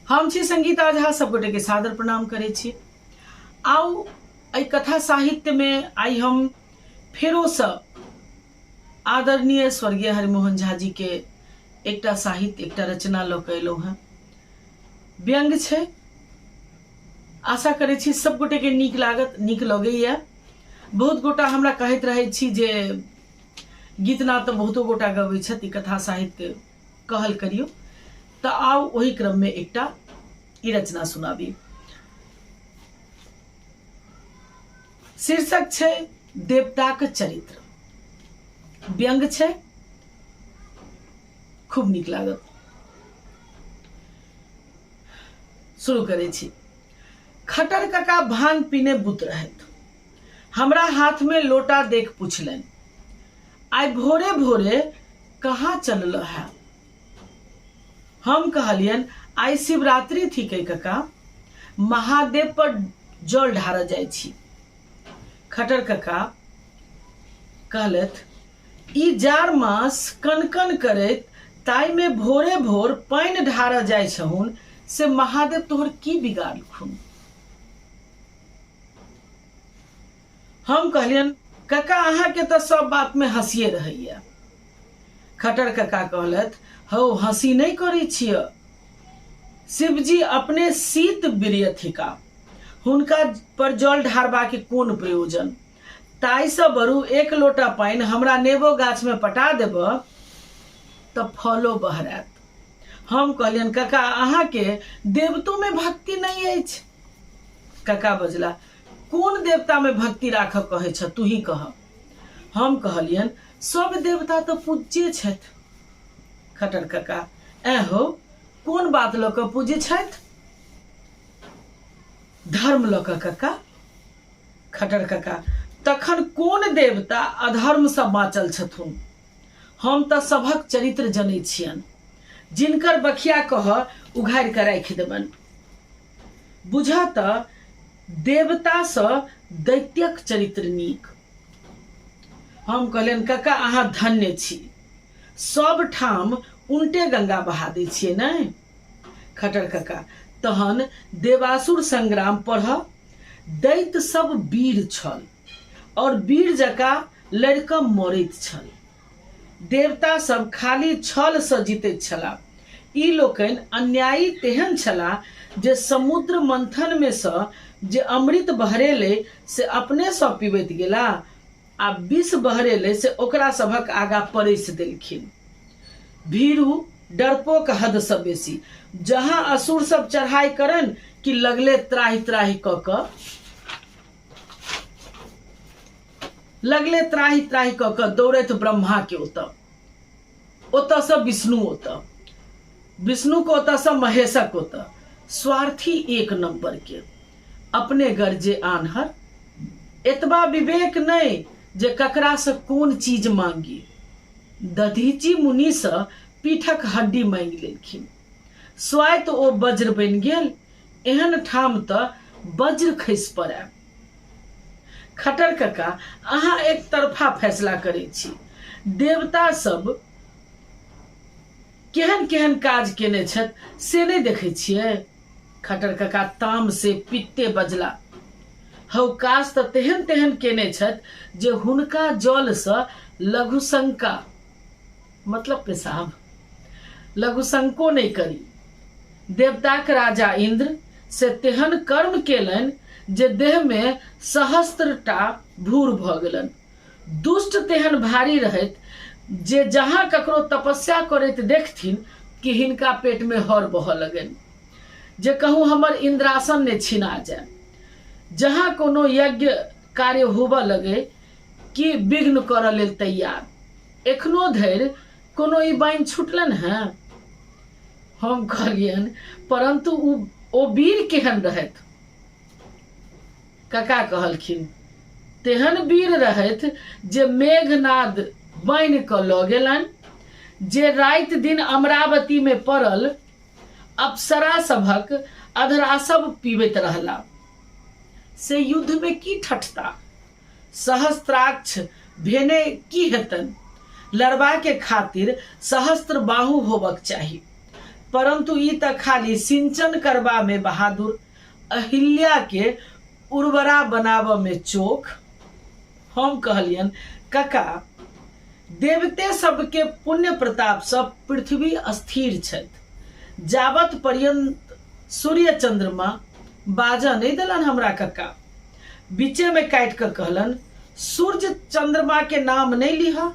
हम छी संगीता झा, सब गोटे के सादर प्रणाम करै छी। आउ एहि कथा साहित्य में आइ हम फेरोसँ आदरणीय स्वर्गीय हरिमोहन झा जी के एकटा साहित्य, एकटा रचना लऽ कऽ एलहुँ हेँ। व्यंग्य छै, आशा करै छी सब गोटे के नीक लागत, नीक लगैया। बहुत गोटा हमरा कहैत रहै छी जे गीतनाद तऽ बहुतो गोटा गबै छथि, कथा साहित्य कहल करियौ। तऽ आउ ओहि क्रममे एकटा ई रचना सुनाबी। शीर्षक छै देवताक चरित्र, व्यंग्य छै, खूब नीक लागत। शुरू करै छी। खटर कका भांग पीने बुत रहथि। हमरा हाथ में लोटा देख पुछलनि, आइ भोरे भोरे कहाँ चलल है? हम कहलियनि, आइ शिवरात्रि थिकै कका, महादेव पर जल ढारऽ जाइ छी। खटर कका कहलथि, ई जाड़ मास कनकन करैत, ताहिमे भोरे भोर पानि ढारऽ जाइ छहुन, से महादेव तोहर की बिगाड़लखुन? हम कहलियनि, कका अहाँके तऽ सब बातमे हँसिए रहैया। खटर कका कहलथि, हौ हँसी नहि करै छिअ, शिवजी अपने शीत वीर्य थिका, हुनका पर जल ढारबाके कोन प्रयोजन? ताहिसँ बरु एक लोटा पानि हमरा नेबो गाछमे पटा देब तऽ फलो बहरायत। हम कहलियनि, कका अहाँके देवतोमे भक्ति नहि अछि। कका बजला, कोन देवतामे भक्ति राखऽ कहै छह, तूही कह। हम कहलियनि, सब देवता तऽ पूज्ये छथि। खटर कका, ऐं हौ, कोन बात लऽ कऽ पूज्य छथि? धर्म लऽ कऽ कका। खटर कका, तखन कोन देवता अधर्मसँ बाँचल छथुन? हम तऽ सभक चरित्र जनै छियनि, जिनकर बखिया कह उघारि कऽ राखि देबनि। बुझह तऽ देवतासँ दैत्यक चरित्र नीक। हम कहलियनि, कका अहाँ धन्य छी, सब ठाम उनटे गंगा बहा दै छियै ने? खटर कका, तहन देवासुर संग्राम पढ़। दैत्य सब वीर छल और वीर जकाँ लड़ि कऽ मरैत छल। देवता सब खाली छल सँ जीतैत छलाह। ई लोकनि अन्यायी तेहन छलाह जे समुद्र मंथन मे सँ जे अमृत बहरेलै से अपने सँ पिबैत गेलाह आ विष बहरेलै से ओकरा सभक आगाँ परसि देलखिन। भीरू डरपोक हद सँ बेसी। जहाँ असुर सब चढ़ाई करनि कि लगले त्राहि त्राहि कऽ कऽ लगले त्राहि त्राहि कऽ कऽ दौड़ैत ब्रह्मा के ओतऽ, ओतऽ सँ विष्णु ओतऽ, विष्णु के ओतऽ सँ महेशक ओतऽ। स्वार्थी एक नंबर के, अपने गरजे आन्हर, एतबा विवेक नहि जे ककरा सँ कोन चीज मांगी। दधीची मुनि सँ पीठक हड्डी मांगि लेलखिन, स्वाइत ओ वज्र बनि गेल। एहन ठाम तऽ वज्र खसि पड़य। खटर कका, अहाँ एक तरफा फैसला करै छी। देवता सब केहन केहन काज केने छथि से नहि देखै छियै? खटर कका ताम से पित्ते बजला, हौ काज तऽ तेहन तेहन केने छथि जे हुनका जलसँ लघुशंका, मतलब पेशाब, लघुशंको नहि करी। देवताक राजा इन्द्र से तेहन कर्म केलनि जे देहमे सहस्त्रटा भूर भऽ गेलनि। दुष्ट तेहन भारी रहैत जे जहाँ ककरो तपस्या करैत देखथिन कि हिनका पेटमे हर बहऽ लगनि जे कहूँ हमर इन्द्रासन ने छिना जाय। जहाँ कोनो यज्ञ कार्य होबऽ लगे कि विघ्न करऽ लेल तैयार। एखनो धरि कोनो ई बाइन छुटलनि हेँ? हम कहलियनि, परन्तु ओ वीर केहन रहथि? कका कहलखिन, तेहन वीर रहथि जे मेघनाद बान्हि कऽ लऽ गेलनि, जे राति दिन अमरावतीमे पड़ल अप्सरा सभक अधरासव पीबैत रहला, से युद्धमे की ठठता? सहस्त्राक्ष भेने की हेतनि? लड़बाके खातिर सहस्त्र बाहु होबक चाही। परंतु ई तऽ खाली सिंचन करबा में बहादुर, अहिल्या के उर्वरा बनाबऽ में चोख। हम कहलियनि, कका, देवते सबके पुण्य प्रताप सँ पृथ्वी स्थिर छथि। जाबत पर्यंत सूर्य चंद्रमा बाजऽ नहि देलनि हमरा कक्का। बीचे में काटि कऽ कहलनि, सूर्य चंद्रमा के नाम नहि लिहऽ।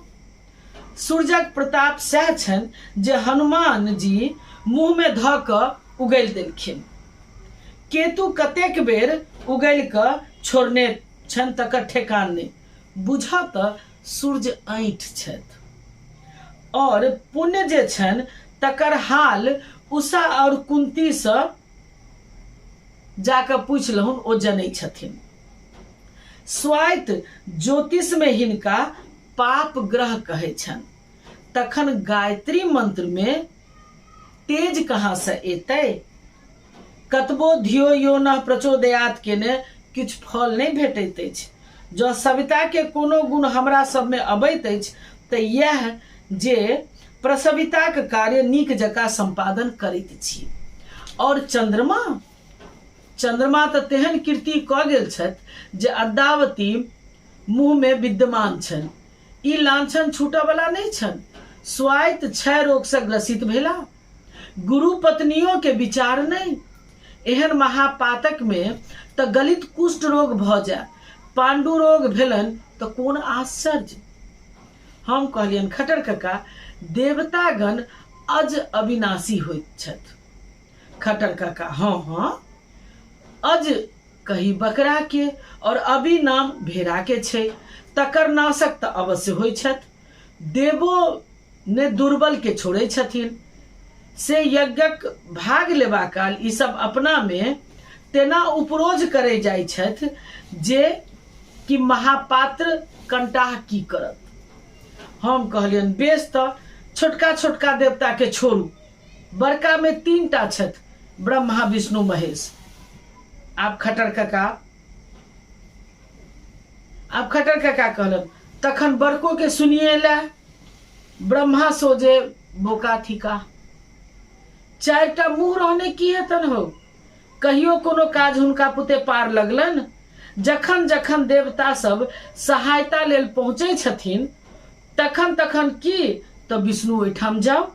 सूर्यक प्रताप सएह छनि जे हनुमान जी मुँह में धऽ कऽ उगलि देलखिन। केतु कतेक बेर उगलि कऽ छोड़ने छनि तकर ठेकान नहि। बुझऽ तऽ सूर्य ऐंठ छथि और पुण्य जे छनि तकर हाल उषा और कुंतीसँ जाकऽ पूछि लहुन, ओ जनै छथिन। स्वाइत ज्योतिषमे हिनका पाप ग्रह कहै छनि, तखन गायत्री मंत्रमे तेज कहाँसँ एतै? कतबो धियो यो न प्रचोदयात केने किछु फल नहि भेटैत अछि। जँ सविताके कोनो गुण हमरा सभमे अबैत अछि तऽ इएह जे प्रसविताक कार्य नीक जकाँ सम्पादन करैत छी। और चन्द्रमा? चन्द्रमा तऽ तेहन कीर्ति कऽ गेल छथि जे अद्यावति मुँहमे विद्यमान छनि। ई लांछन छूटऽवला नहि छनि। स्वाइत क्षय रोगसँ ग्रसित भेला। गुरु पत्नियों के विचार नहि। एहन महापातक में तऽ गलित कुष्ठ रोग भऽ जाय, पांडु रोग भेलनि तऽ कोन आश्चर्य। हम कहलियनि, खटर कका, देवतागण अज अविनाशी होइत छथि। खटर कका, हँ हँ, अज कही बकरा के और अभी नाम भेड़ा के छै, तकर नाशक तऽ अवश्य होइ छथि। देवो ने दुर्बल के छोड़ै छथिन। से यज्ञक भाग लेबा काल ई सब अपना में तेना उपरोज करै जाइ छथि जे कि महापात्र कंटाह की करत। हम कहलियनि, बेस तऽ छोटका छोटका देवता के छोड़ू, बड़का में तीन टा छथि, ब्रह्मा विष्णु महेश। आब खटर कका, आब खटर कका कहलन, तखन बड़को के सुनिए ले। ब्रह्मा सोझे बोका थिका, चारिटा मुँह रहने की हेतन हो? कहियो कोनो काज हुनका पुते पार लगलन? जखन जखन देवता सब सहायता लेल पहुँचै छथिन तखन तखन की तऽ विष्णु ओहिठाम जाउ।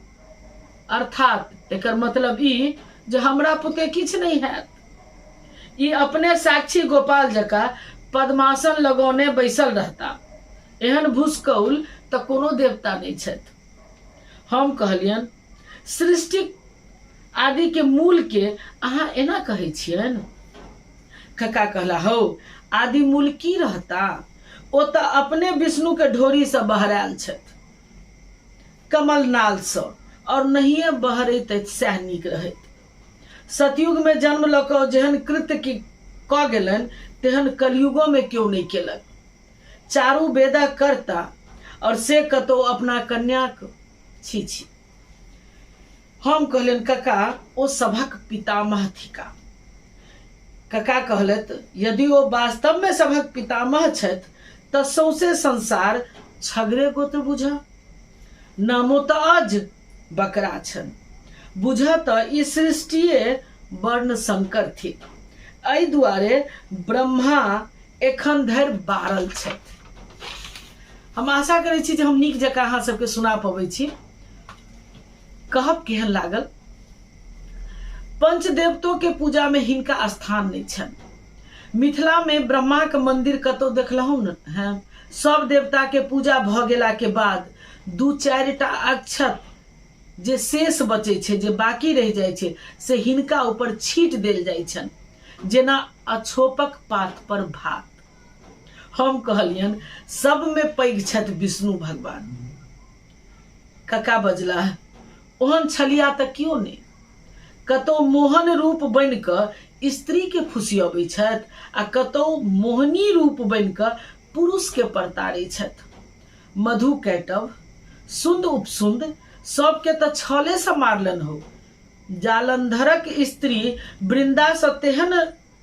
अर्थात एकर मतलब ई जे हमरा पुते किछु नहि हैत। ई अपने साक्षी गोपाल जकाँ पद्मासन लगौने बैसल रहता। एहन भुसकौल तऽ कोनो देवता नहि छथि। हम कहलियनि, सृष्टि आदि के मूल के अहाँ एना कहै छियनि? कका कहला, हौ, आदि मूल की रहता? ओ तऽ अपने विष्णु के ढोरी सँ बहरायल छथि, कमलनाल सँ, और नहिये बहरैत अछि सएह नीक रहैत। सतयुग में जन्म लऽ कऽ जेहन कृत्य की कऽ गेलनि तेहन कलयुगो में केओ नहि केलक। चारू वेदक कर्ता और से कतौ अपना कन्याक छी छी। हम कहलियनि, कका, ओ सभक पितामह थिका। कका कहलथि, यदि ओ वास्तव में सभक पितामह छथि तऽ सौंसे संसार छगरे गोत्र बुझह। नामो तऽ अज बकरा छनि। बुझह तऽ ई सृष्टिये वर्ण संकर थिक। एहि दुआरे ब्रह्मा एखन धरि बारल छथि। हम आशा करै छी जे हम नीक जकाँ अहाँ सबके सुना पबै छी। कहब केहन लागल। पंचदेवतो के पूजा में हिनका स्थान नहीं छनि। मिथिला में ब्रह्मा के मंदिर कतौ देखलहुँ न हैं? सब देवता के पूजा भ गेला के बाद दू चारि टा अक्षत जे शेष बचै छै, जे बाकी रहि जाइ छै, से हिनका ऊपर छीट देल जाइ छनि, जेना अछोपक पात पर भात। हम कहलियनि, सबमे पैघ छथि विष्णु भगवान। कका बजलाह, ओहन छलिया तऽ केओ नहि। कतौ मोहन रूप बनि कऽ स्त्रीके फुसियबै छथि आ कतौ मोहनी रूप बनि कऽ पुरुषके परतारै छथि। मधु कैटभ, सुन्द उपसुन्द सबके तऽ छलेसँ मारलनि हौ। जालंधरक स्त्री वृन्दासँ तेहन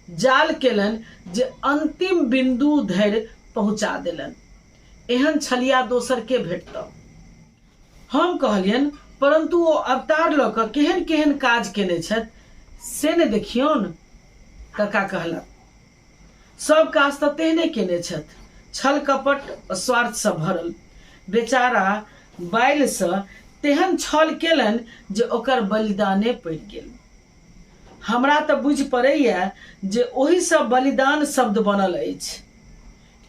जाल केलनि जे अंतिम बिन्दु धरि पहुँचा देलनि। एहन छलिया दोसर के भेटतौ? हम कहलियनि, परन्तु ओ अवतार लऽ कऽ केहन केहन काज केने छथि से ने देखियौन। कका कहलक, सब काज तऽ तेहने केने छथि, छल कपट स्वार्थसँ भरल। बेचारा बाइलसँ तेहन छल केलनि जे ओकर बलिदाने पड़ि गेल। हमरा तऽ बुझि पड़ैए जे ओहिसँ बलिदान शब्द बनल अछि।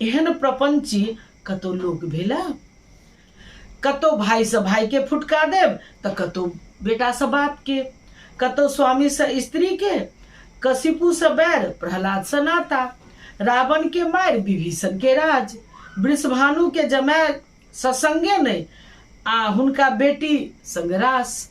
एहन प्रपंची कतौ लोक भेला? कतौ भाइसँ भाइके फुटका देब तऽ कतौ बेटासँ बापके, कतौ स्वामीसँ स्त्रीके, कशिपुसँ बैर, प्रहलादसँ नाता, रावणके मारि, विभीषणके राज, वृषभानुके जमाय ससंगे नहि आ हुनका बेटी संग रास।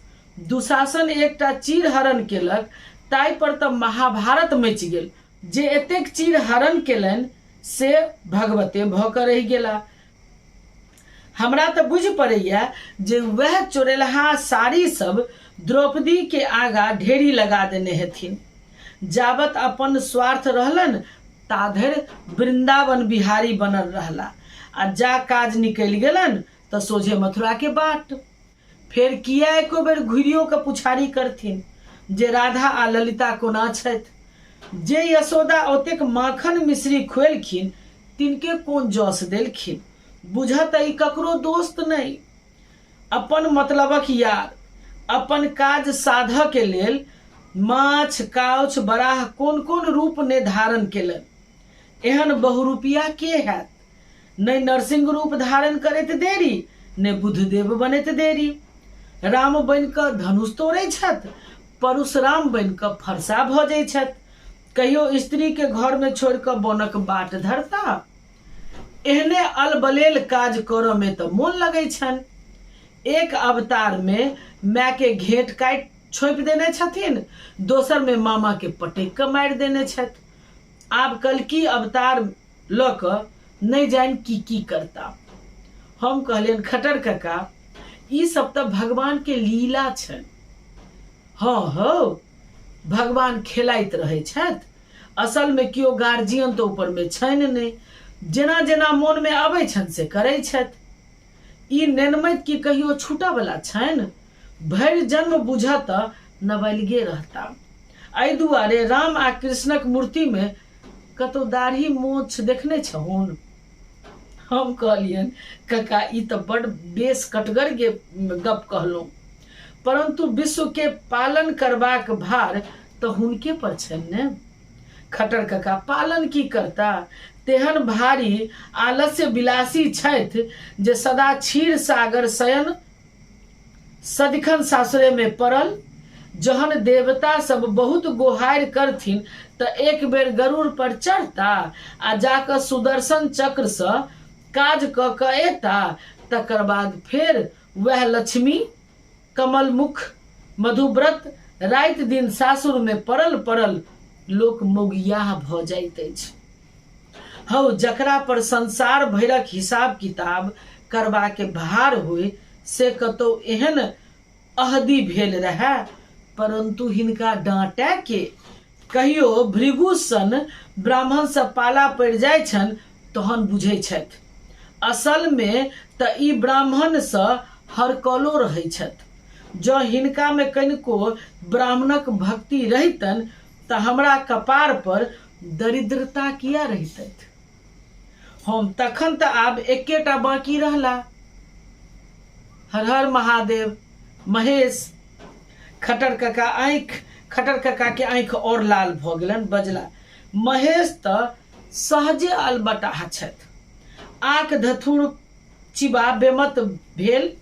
दुशासन एकटा चीर हरण केलक ताहि पर तऽ महाभारत मचि गेल। जे एतेक चीर हरण केलनि से भगवते भऽ कऽ रहि गेला। हमरा तऽ बुझि पड़ैए जे वएह चोरेलहा साड़ी सब द्रौपदीके आगाँ ढेरी लगा देने हेथिन। जाबत अपन स्वार्थ रहलनि ताधरि वृन्दावन बिहारी बनल रहला आ जा काज निकलि गेलनि तऽ सोझे मथुराके बाट। फेर किया एको बेर घुरियो कऽ पुछारी करथिन जे राधा आ ललिता कोना छथि। जे यशोदा ओतेक माखन मिश्री खुएलखिन तिनके कोन जस देलखिन। बुझऽ तऽ ई ककरो दोस्त नहि, अपन मतलबक यार। अपन काज साधऽ के लेल माछ काउछ बराह कोन कोन रूप ने धारण केलनि। एहन बहुरूपिया के हैत? नहि नरसिंह रूप धारण करैत देरी, ने बुद्धदेव बनैत देरी। राम बनि कऽ धनुष तोड़ै छथि, परशुराम बनि कऽ फरसा भजै छथि। कहियो स्त्रीके घरमे छोड़ि कऽ वनक बाट धरता। एहने अलबलेल काज करऽ मे तऽ मोन लगै छनि। एक अवतारमे मायके घेंट काटि छोपि देने छथिन, दोसरमे मामाके पटकि कऽ मारि देने छथि। आब कल्कि अवतार लऽ कऽ नहि जानि की की करता। हम कहलियनि, खटर कका, ई सब तऽ भगवानके लीला छनि। हँ हौ, भगवान खेलाइत रहै छथि। असलमे केओ गार्जियन तऽ ऊपरमे छनि नहि। जेना जेना मोनमे अबै छनि से करै छथि। ई नेनमति की कहियो छूटऽवला छनि? भरि जन्म बुझऽ तऽ नबालिगे रहता। एहि दुआरे राम आ कृष्णक मूर्तिमे कतौ दाढ़ी मोछ देखने छहुन? हम कहलियनि, कका, ई तऽ बड्ड बेस कटगर गप कहलहुँ, परन्तु विश्वके पालन करबाक भार तऽ हुनके पर छनि ने। खटर कका पालन की करता? तेहन भारी आलस्य विलासी छथि जे सदा क्षीर सागर शयन, सदिखन सासुरे मे पड़ल। जहन देवता सब बहुत गोहारि करथिन तऽ एक बेर गरुड़ पर चढ़ता आ जा कऽ सुदर्शन चक्र सँ काज कऽ कऽ एता, तकर बाद फेर वएह लक्ष्मी कमलमुख मधुव्रत। राति दिन सासुर मे पड़ल पड़ल लोक मौगियाह भऽ जाइत अछि। हौ, जकरा पर संसार भरिक हिसाब किताब करबाके भार होय से कतौ एहन अहदी भेल रहए? परन्तु हिनका डाँटए के? कहियो भृगु सन ब्राह्मणसँ पाला पड़ि जाइ छनि तहन बुझै छथि। असलमे तऽ ई ब्राह्मणसँ हरकलो रहै छथि। जँ हिनकामे कनिको ब्राह्मणक भक्ति रहितनि तऽ हमरा कपार पर दरिद्रता किया रहितथि? हम तखन तऽ आब एकेटा बाँकी रहला, हर हर महादेव महेश। खटर कका आँखि खटर कका के आँखि और लाल भऽ गेलनि। बजला, महेश तऽ सहजे अलबटाह छथि। आँख धथुर चिबा बेमत भेल।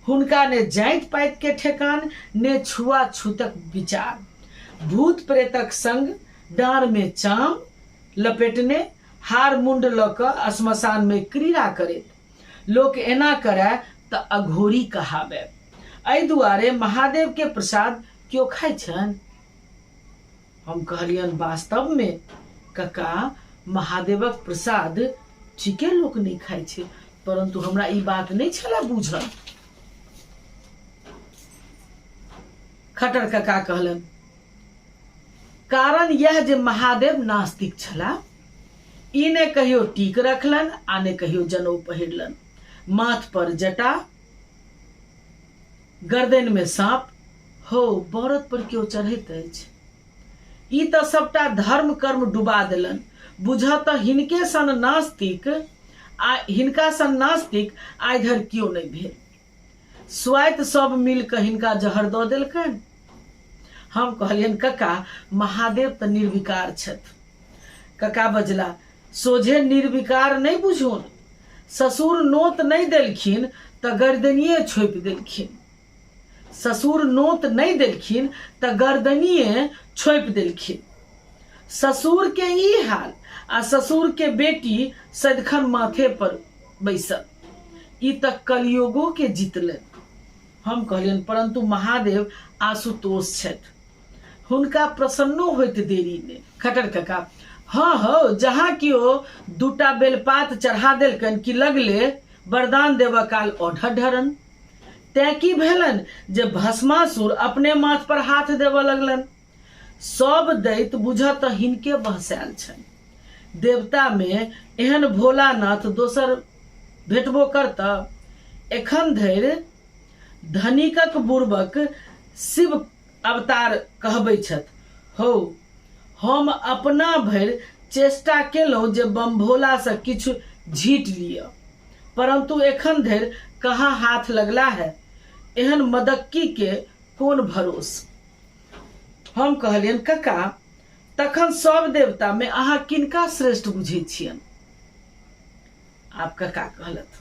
हुनका ने जाति पाति के ठेकान, ने छुआ छूतक विचार। भूत प्रेतक संग डाँड़ मे चाम लपेटने हार मुंड लऽ कऽ श्मशान मे क्रीड़ा करैत। लोक एना करए तऽ अघोरी कहाबे। एहि दुआरे महादेव के प्रसाद केओ खाइ छनि? हम कहलियनि, वास्तव मे कका, महादेवक प्रसाद ठीके लोक नहि खाइ छै, परन्तु हमरा ई बात नहि छलए बूझल। खटर कका कहलनि, कारण यह जे महादेव नास्तिक छलाह। ई ने कहियो टीक रखलनि आ ने कहियो जनउ पहिरलनि। माथ पर जटा गर्दनिमे साँप। हौ, बरद पर केओ चढ़ैत अछि? ई तऽ सबटा धर्म कर्म डुबा देलनि। बुझह तऽ हिनके सन नास्तिक आ हिनका सन नास्तिक आइ धरि केओ नहि भेल। स्वाइत सब मिल कऽ हिनका जहर दऽ देलकनि। हम कहलियनि, कका, महादेव तऽ निर्विकार छथि। कका बजला, सोझे निर्विकार नहि बुझुन। ससुर नोत नहि देलखिन तऽ गर्दनिये छोपि देलखिन। ससुर नोत नहि देलखिन तऽ गर्दनिये छोपि देलखिन। ससुर के ई हाल आ ससुर के बेटी सदिखन माथे पर बैसल। ई तऽ कलयुगो के जीतलनि। हम कहलियनि, परन्तु महादेव आशुतोष छथि। हुनका प्रसन्नो होइत देरी नहि। खटर कका, हँ हौ, जहाँ केओ दूटा बेलपात चढ़ा देलकनि कि लगले वरदान देबऽ काल औढर ढरन। तेँ की भेलनि जे भस्मासुर अपने माथ पर हाथ देबऽ लगलनि। सब दैत बुझऽ तऽ हिनके बहसायल छनि। देवतामे एहन भोलानाथ दोसर भेटबो करतऽ? एखन धरि धनिकक बुड़बक शिव अवतार कहबै छथि। हौ, हम अपना भरि चेष्टा केलहुँ जे बमभोलासँ किछु झीटि लिअ, परन्तु एखन धरि कहाँ हाथ लगला है। एहन मदक्कीके कोन भरोस? हम कहलियनि, कका, तखन सब देवतामे अहाँ किनका श्रेष्ठ बुझै छियनि? आब कका कहलथि,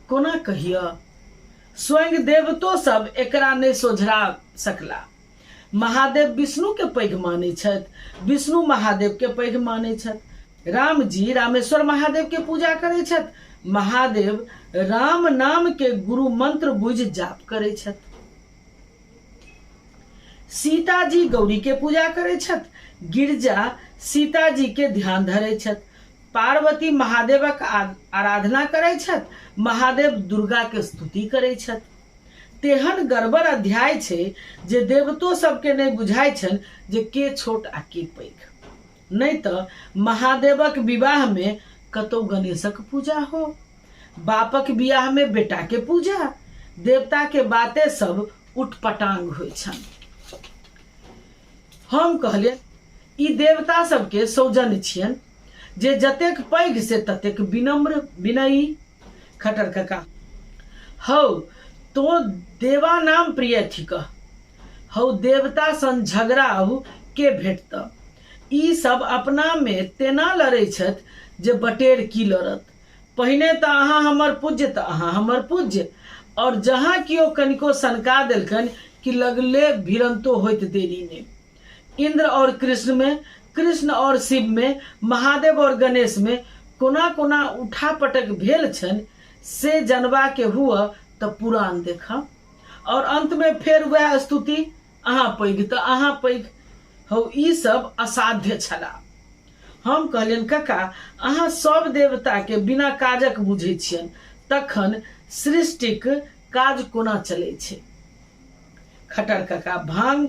कोना कहिअ, स्वयं देवतो सब एकरा नहि सोझरा सकला। महादेव विष्णु के पैघ मानै छथि, विष्णु महादेव के पैघ मानै छथि। रामजी रामेश्वर महादेव के पूजा करै छथि, महादेव राम नाम के गुरु मंत्र बुझि जाप करै छथि। सीताजी गौरी के पूजा करै छथि, गिरिजा सीताजी के ध्यान धरै छथि, पार्वती महादेवक आराधना करै छथि, महादेव दुर्गा के स्तुति करै छथि। तेहन गड़बड़ अध्याय छै जे देवतो सबके नहि बुझाइ छनि जे के छोट आ के पैघ। नहि तऽ महादेवक विवाह मे कतौ गणेशक पूजा हो, बापक बियाह मे बेटा के पूजा, देवता के बाते सब उटपटांग होइ छनि। हम कहलियनि, ई देवता सबके सौजन्य छियनि जे जतेक पैघ से ततेक विनम्र विनयी। खटर कका, हौ, तो देवानाम प्रिय थिकह। हौ, देवता सन झगड़ाहु के भेटत? ई सब अपना मे तेना लड़ै छथि जे बटेर की लड़त। पहिने तऽ अहाँ हमर पूज्य तऽ अहाँ हमर पूज्य, और जहाँ केओ कनिको सनका देलकनि कि लगले भिड़ंतो होइत देरी नहि। इंद्र और कृष्ण में, कृष्ण और शिव में, महादेव और गणेश में कोना कोना उठा पटक भेल छनि से जनबा के हुआ तऽ पुराण देखब। और अंत में फेर वएह स्तुति, अहाँ पैघ तऽ अहाँ पैघ। हौ, ई सब असाध्य छला। हम कहलियनि, कका, अहाँ सब देवता के बिना काजक बुझै छियनि, तखन सृष्टिक काज कोना चलै छै? खटर कका भांग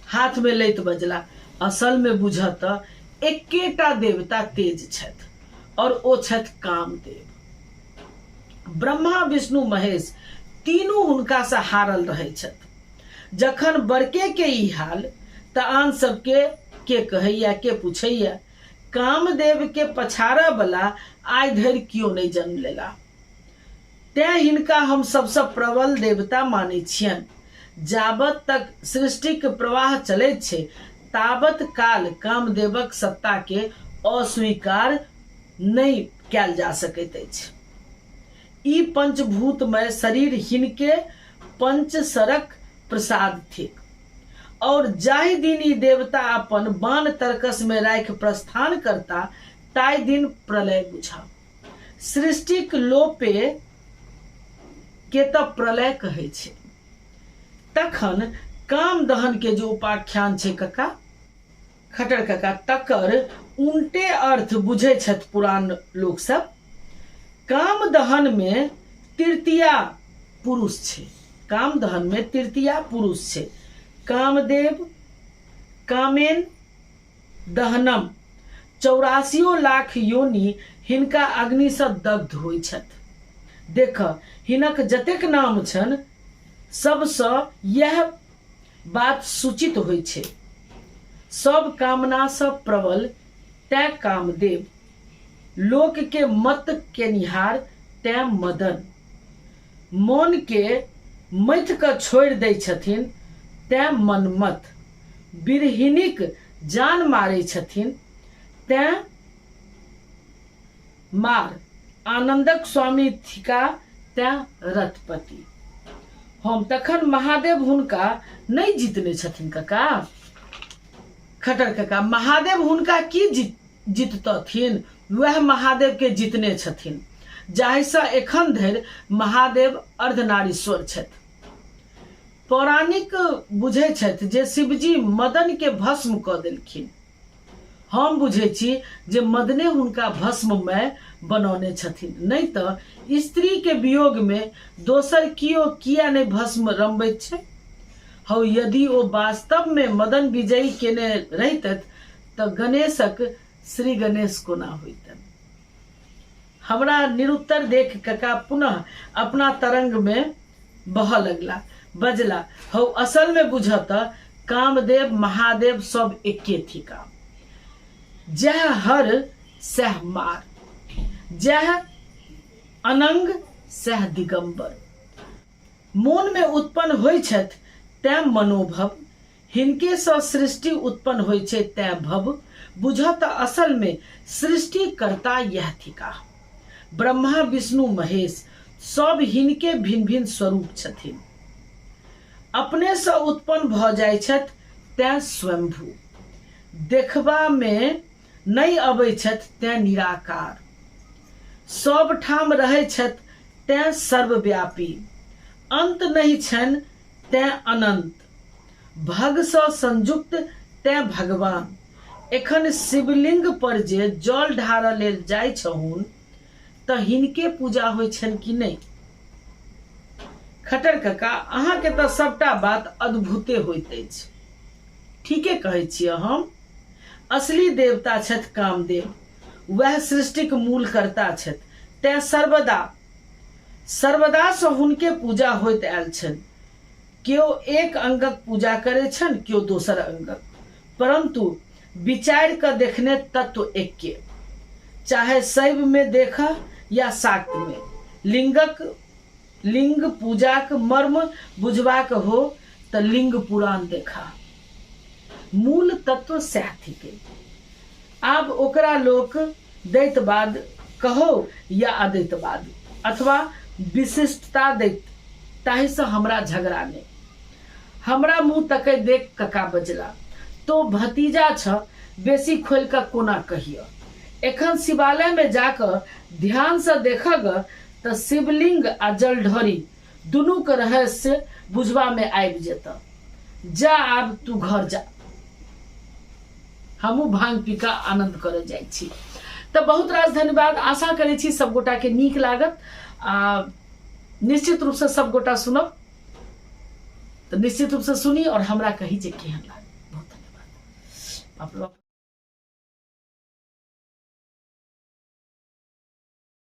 हाथ में लैत बजला, असल में बुझह तऽ एकेटा देवता तेज छथि और ओ छथि कामदेव। ब्रह्मा विष्णु महेश तीनू हुनका से हारल रहै छथि। जखन बड़के के ई हाल तऽ आन सबके के कहैया के पूछैया। कामदेव के पछाड़ऽ बला आइ धरि केओ नहि जन्म लेला, तें हिनका हम सबसँ प्रबल देवता मानै छियनि। जाबत तक सृष्टिक प्रवाह चलैत छै ताबत काल कामदेवक सत्ता के अस्वीकार नहि कयल जा सकैत अछि। ई पंचभूतमय शरीर हिनके पंचसरक प्रसाद थिक और जाहि दिन ई देवता अपन बाण तरकस में राखि प्रस्थान करता ताहि दिन प्रलय बुझब। सृष्टिक लोपे के तऽ प्रलय कहै छै। तखन काम दहन के जे उपाख्यान छै कका, खटर कका, तकर उनटे अर्थ बुझै छथि पुरान लोक सब। काम दहन में तृतीया पुरुष छै, काम दहन में तृतीया पुरुष छै। कामदेव कामेन दहनम, 84 लाख योनि हिनका अग्निसँ दग्ध होइ छथि। देख, हिनक जतेक नाम छनि सबसँ इएह बात सूचित होइ छै। सब कामनासँ प्रबल तैं कामदेव, लोकके मत केनिहार तैं मदन, मोनके मथि कऽ छोड़ि दै छथिन तैं मनमथ, बिरहिणीक जान मारै छथिन तैं मार, आनन्दक स्वामी थिका तैं रथपति। हम तखन महादेव हुनका नहि जीतने छथिन कका? खटर कका, महादेव हुनका की जीततथिन? वएह महादेव के जीतने छथिन, जाहिसँ एखन धरि महादेव अर्धनारीश्वर छथि। पौराणिक बुझै छथि जे शिवजी मदन के भस्म कऽ देलखिन। हम बुझै छी जे मदने हुनका भस्ममय बनौने छथिन, नहि तऽ स्त्रीके वियोगमे दोसर कियो किया नहि भस्म रमबैत छै? हौ, यदि ओ वास्तवमे मदन विजयी केने रहितथि तऽ गणेशक श्री गणेश कोना होइतनि? हमरा निरुत्तर देख कका पुनः अपना तरंगमे बहऽ लगला। बजला, हौ, असलमे बुझऽ तऽ कामदेव महादेव सब एके थिका। जएह हर सएह मार, जएह अनंग सएह दिगम्बर। मोनमे उत्पन्न होइ छथि तेँ मनोभव, हिनकेसँ सृष्टि उत्पन्न होइ छै तेँ भव। बुझऽ तऽ असलमे सृष्टिकर्ता इएह थिकाह। ब्रह्मा, विष्णु, महेश सब हिनके भिन्न-भिन्न स्वरूप छथिन। अपनेसँ उत्पन्न भऽ जाइ छथि तेँ स्वयंभू। देखबामे नहि अबै छथि तेँ निराकार। सब ठाम रहै छथि तेँ सर्वव्यापी। अन्त नहि छनि तेँ अनन्त। भगसँ संयुक्त तेँ भगवान। एखन शिवलिंग पर जे जल ढारऽ लेल जाइ छहुन तऽ हिनके पूजा होइ छनि कि नहि? खटर कका, अहाँके तऽ सबटा बात अद्भुते होइत अछि। ठीके कहै छिअ हम। असली देवता छथि कामदेव। वएह सृष्टिक मूल कर्ता छथि। तेँ सर्वदा सर्वदासँ हुनके पूजा होइत आयल छनि। केओ एक अंगक पूजा करै छनि, केओ दोसर अंगक। परन्तु विचारि कऽ देखने तत्व एक्के। चाहे शैवमे देखह या शाक्तमे, लिंगक लिंग पूजाक मर्म बुझबाक हो तऽ लिंग पुराण देखह। मूल तत्व सएह थिकै। आब ओकरा लोक दैतवाद कहौ या अदैतवाद अथवा विशिष्टता दैत, ताहिसँ हमरा झगड़ा नहि। हमरा मुँह तकैत देख कका बजला, तोँ भतीजा छह, बेसी खोलि कऽ कोना कहियह। एखन शिवालयमे जा कऽ ध्यानसँ देखह गऽ तऽ शिवलिंग आ जलढरी दुनूक रहस्य बुझबामे आबि जेतह। जा आब तूँ घर जा। हमहूँ भांग पी कऽ आनन्द करऽ जाइ छी। तऽ बहुत रास धन्यवाद। आशा करै छी सब गोटाके नीक लागत आ निश्चित रूपसँ सब गोटा सुनब। तऽ निश्चित रूपसँ सुनी आओर हमरा कही जे केहन लागल। बहुत धन्यवाद। बाप रे बाप।